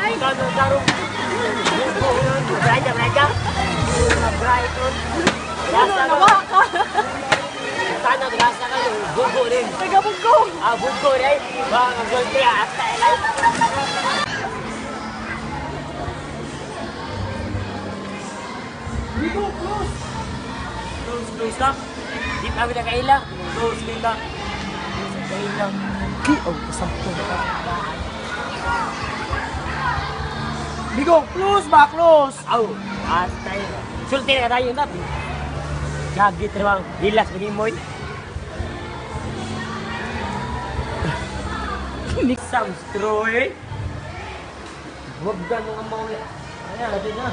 Kano tarong. Bugo yun. Braja, braja. Brighton. Gasa ka. Sana gasa ka yung bugo rin. Taga-bugo. Ah, bugo rin. Baka magulti ata. Bigo, close. Close, close ka. Di pa ako nakaila. Close, kita. Close, kaila. Ki, oh, kasampung ka. Bigo, close ba? Close. Aw, hasta yun. Sulti na tayo na. Gagi trabaho. Hilas maging moy. Sam Stroy. Huwag ganun ang mga. Ayan, natin na.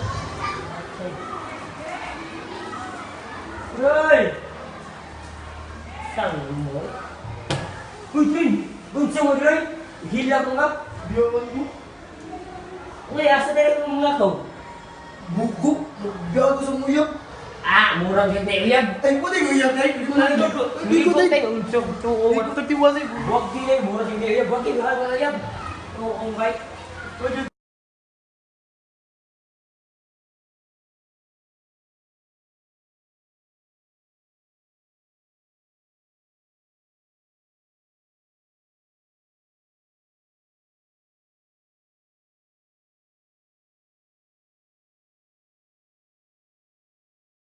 Roy! Sang mo? Uy, Trin! Unsa mo, Roy? Hila ko nga. Biyawan ko. Uy, asa na rin mga ko? Bugo. Biyawan ko sa muyab. Ah, murang yung uyab. Ay, pwede ko uyab, ay. Hindi ko Hindi tayo. tayo unsog tuo. Hindi ko tagtiwala. Huwag din ay murang yung uyab. Huwag din uyab. Tuong bay. Pwede.